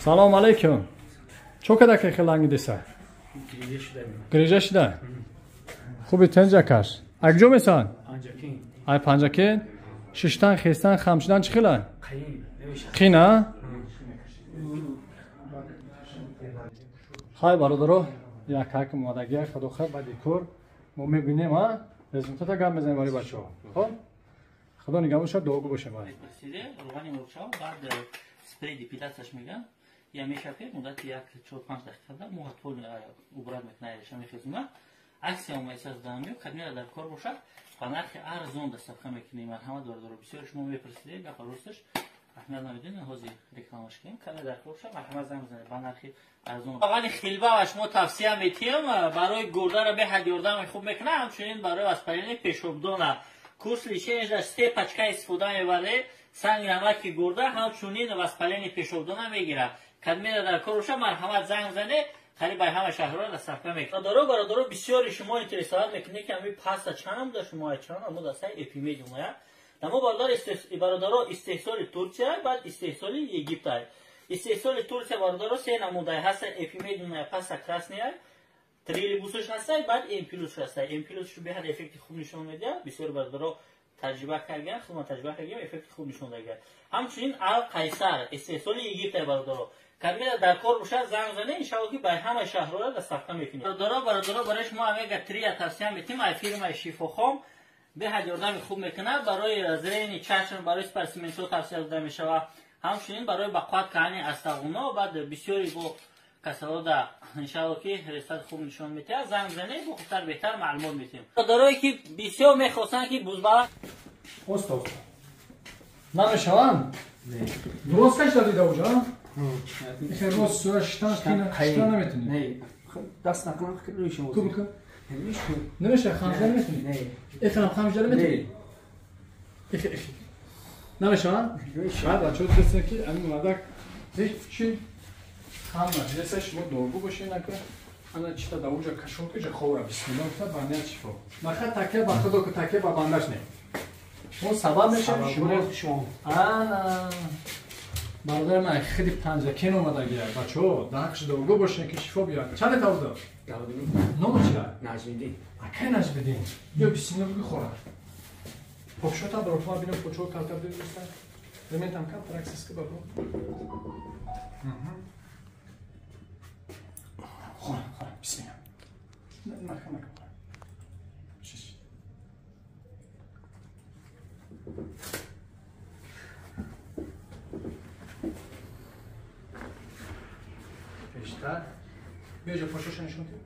Салом алейкум. Чо када ки хеланги деса? Грижа шуда. Хуби тенҷакаш. Акҷо месан? Панҷакин. Ай Панҷакин? Шиштан, хестан, хам шудан чӣ хела? Қин. Қин, а? Хай бародаро, як ҳакм омадагия, худо хай баъди кор мо мебинем, а? Результата гап мезанем барои бачаҳо. Хоб? Худо нигаҳбон бошад, дуогӯ бошем. Равғани мурчао баъд спрей депиляцияш мегӯянд. Я мешапед муддати як 4-5 дақиқада мӯ ҳатто убрат мекунад, реша мехезона. Аксия омадисаз дамиё, кадмера дар кор бошад, ба нархи арзон доставка мекунем. Марҳамат бародаро, бисёр шумо мепурсидед, гапа росташ аҳамият намедонед, ҳозир рекламаш кунем. Кадме дар кор бошад, марҳамат занг бизанед ба нархи арзон. Равғани хилба ва шумо тавсия метиҳам, барои гурдаро беҳад ёрдами хуб мекунад, ҳамчунин барои воспаление пешобдона. Курс лечения дар се пачка истифода мебаред, санги намаки гурда, ҳамчунин воспаление пешобдона мегирад. Кадмера дар кор бошад, марҳамат занг бизанед, қариб ба ҳама шаҳрҳо доставка мекунад. Бародаро, бародаро, бисёри шумо интересоват мекунед, ки ҳамин паста чанд буда, шумо чанд намуд аст, эпимедиум я. Дамо бародаро истеҳсоли Турция, баъд истеҳсоли Египта. Истеҳсоли Турция бародаро се намудай ҳаста, эпимедиум паста красная, трилибусш ҳаста, баъд эмпилусш ҳаста. Эмпилусш беҳад эффекти хуб нишон медиҳад, бисёр бародаро таҷриба кардем, худмон таҷриба кардем, эффекти хуб нишон додагият. Ҳамчунин Ал Қайсар истеҳсоли Египта бародаро. Кадмера дар кор бошад, занг занед, иншалло ки ба ҳама шаҳрҳо доставка мекунем. Бародаро, бародаро, барои шумо омега 3 тавсия метим, ай фирмаи Шифохом беҳад ёрдами хуб мекунад, барои зрени чашм, барои спортсменҳо тавсия дода мешавад. Ҳамчунин барои ба қувват кардани астағуно, баъд бисёри бо касалода иншалло ки результат хуб нишон медиҳад. Занг занед, бо хубтар беҳтар маълумот метиҳем. Бародарое ки бисёр мехостанд ки бузбала Оста, оста. Намешаванд? Дуруст кашида дида уҷа? Ихе рост сура шиштан шиштан наметунӣ. Не. Даст накунам, нӯшам. Ку бикун. Намеша хам шуда наметунӣ? Не. Ихе хам шуда наметунӣ? Ихе ихе. Намешаванд? Баъд бачаҳо дидастанд ки ҳамин мардак ҳеҷ чи хам нашидаста, шумо дуогӯ бошед нака. Ана чита да уҷа кашон ки ховра бисмилла гуфта ба ният шифо. Маха такя ба худо ку такя ба бандаш не. Мо сабаб мешавем шумо. Ана бародари ман хиди Панҷакен омадагия. Бачаҳо даҳқш дуогӯ бошед ки шифо биёяд. Чанд тавлудо? Номо чия? Наҷмиддин. Акай Наҷмиддин. Биё бисмилла буги хора. Покшота баротума бинам почо калта бидуста. Рементам кам праксис ки бабро. Хора, хора, бисмилла. Нака, нака. Шиш. Пештар. Биё ҷо пошоша нишон диҳ.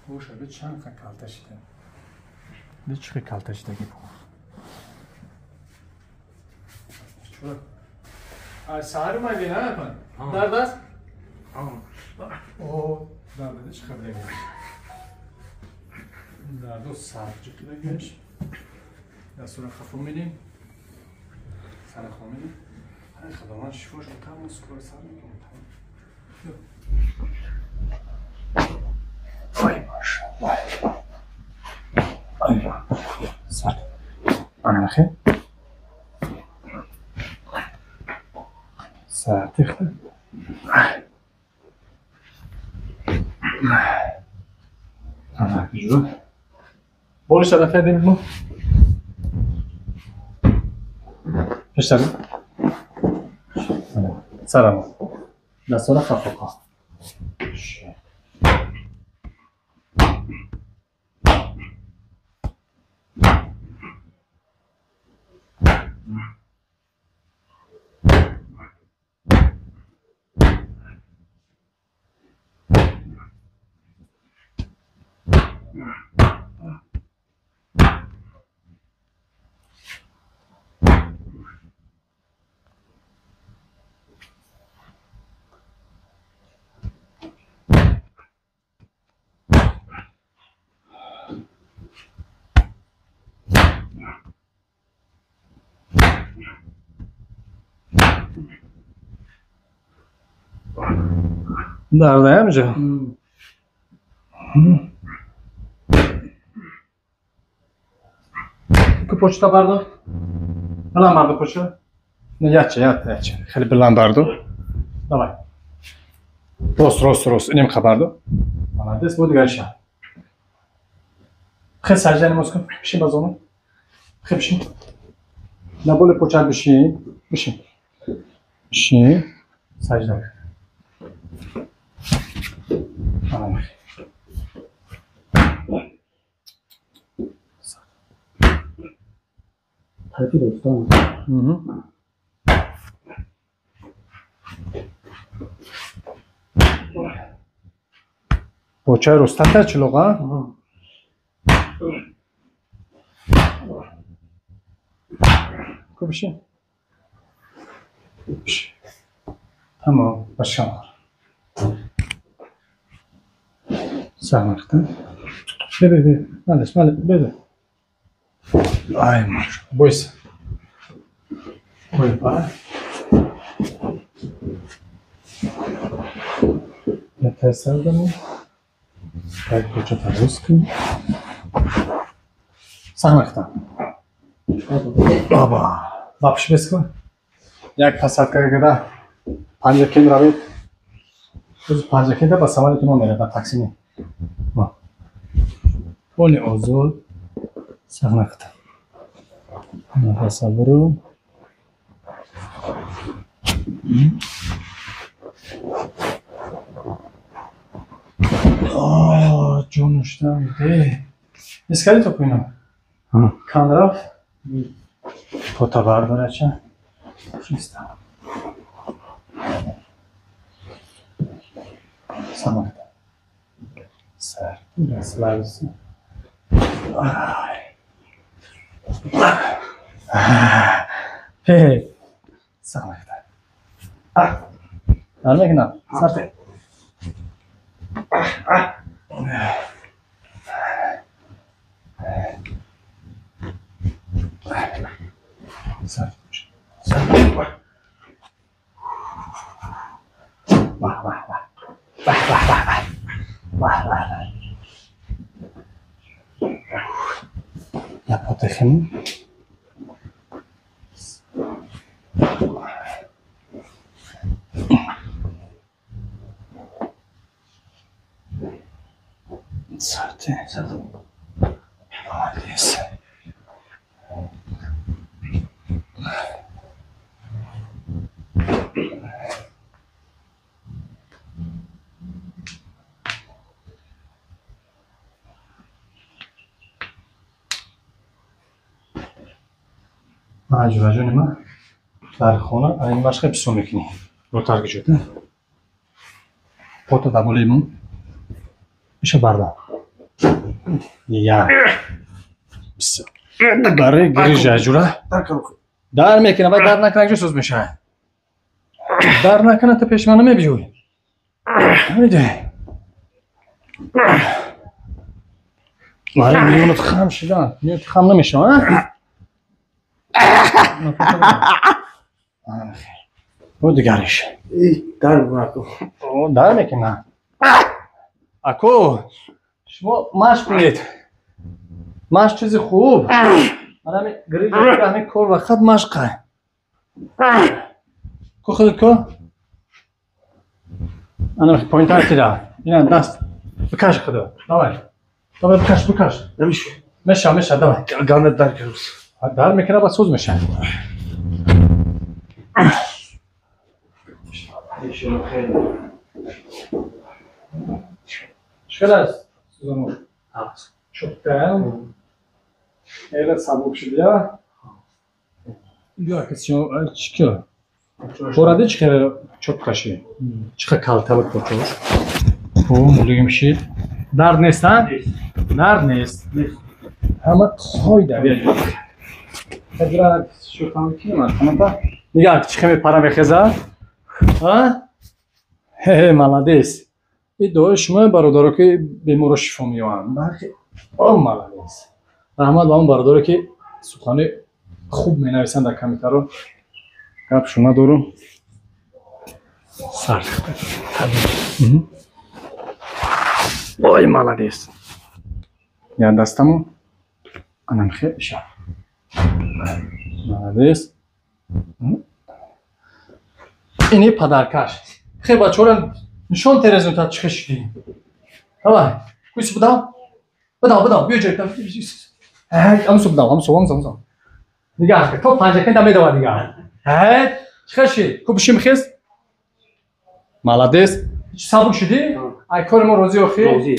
Боша, би чанд қа калта шида. Би чӣ калта шидаги бо. Чура. Ай саҳар омадӣ, на апан? Дард аст? О, дард чӣ хабар? Дарду сар ҷиқидагиш. Дастура хафо медим. Сара хо медим. Ай худованд шифош бутам, скоро сар мекунем. Ой, машаллах. Ай, сар. Ана хе. Сар тихта. Ана жу. Болиш тарафа дим мо. Пештар. Сарам. Дастора хафо. Дардаям ҷо. Ку почта бардор. Билан бардор почта. Яча, яча, яча. Хеле билан бардор. Давай. Рост, рост, рост. Инем хабарду. Молодец, бо дигарша. Хе сажда намоз кун. Бишин ба зону. Хе бишин. На боле почак бишин. Бишин. Бишин. Сажда кун. Тарафи достон. Почаи ростата чилоға? Ку бишин. Тамом, башам. Сағмақтан. Бе, бе, малеш, малеш, бе. Ай, бойся. Ой, па. Я Так, почата русский. Сағмақтан. Баба. Бапш беско. Як посадка када Панҷакент равед. Оз Панҷакента ба самолёти мо мерад, ба такси не. Поли озод. Сағмақтан. Нафаса буру. Ҷонуштам де. Искали то куйно? Кан рафт? Пота бардорача. Шистам. Самакта. Сар. Расслабься. Хе. Самакта. Армекна. Сарте. Сар. Сар. Вах, вах, вах. Вах, вах, вах, вах. Вах, вах, вах. Я потихим. Сарте. Молодец. Ҷураҷони ман дар хона айн машқа бисёр мекунӣ. Ротар гиҷод. Пота дар болои мон. Иша барда. Я. Бисёр. Барои грижа ҷура. Дар мекунам, вай дар накунад ҷо соз мешавад. Дар накунад та пеши ман намебиёй. Медиҳ. Барои миёнат хам шидан. Миёнат хам намешавад, а? О, дигариш. Дар мекунам. О, дар мекунам. Ако, шумо машқ кунед. Машқ чизи хуб. Ман ҳамин грижа ҳамин кор вақт машқа. Ку худат ку? Ана поинтар тира. Ина даст. Бикаш худо. Давай. Давай бикаш, бикаш. Намешава. Меша, меша, давай. Ганда дар кардус. Дар мекунад ба соз мешавад. Чӣ аст? Сузану. Чӯптан. Эла сабук шудия. Биё ки чӣ ки? Поради чӣ чӯп кашӣ? Чӣ калта буд почош? Хуб, мулугим шид. Дард нест, а? Дард нест. Ҳама хойда биё. Хадра шӯхам ки ман нигаҳ чӣ хеле пара мехезад? А? Хе, молодец. И дуои шумо бародаро ки беморро шифо меёбанд. О, молодец. Раҳмат ба он бародаро ки сухани хуб менависанд дар комментаро. Гапшо надорум. Сар. Ой, молодец. Я дастаму. Анам хе ша. Молодец. Ини падаркаш. Хе, бачора, нишон те результат, чӣ шидӣ. Давай. Куси будам? Будам, будам. Биё ҷой. Ҳамсу будам, ҳамсу, ҳамсу, ҳамсу. Нигаҳ кун. То Панҷакента медавад дигар. Чӣ шид? Ку бишим, хез? Молодец. Сабук шудӣ? Ай кори мо розӣ охи? Розӣ.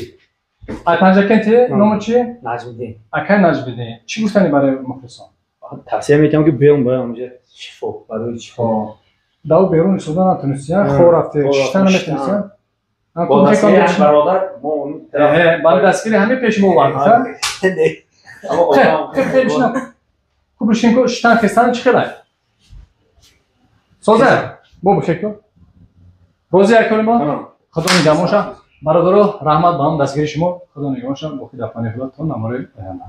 Ай Панҷакенти? Номо чи? Наҷмиддин. Акай Наҷмиддин. Чӣ гуфтани барои мухлисон? Тавсия метиҳам, ки биём ба онҷа, шифо, барои шифо. Дав берун истода натунистӣ, хор рафте, шишта наметунистӣ. Бо дастгири як бародар мо. Ба дастгири ҳамин пеш мо овардӣ. Ку бишин, ку шиштан хестан чӣ хелай? Соза? Бо бихе ку. Розӣ як кори мо? Худо нигаҳбон. Бародаро, раҳмат ба ҳам дастгири шумо. Худо нигаҳбон. Боқӣ дар паноҳи Худо то намори оянда.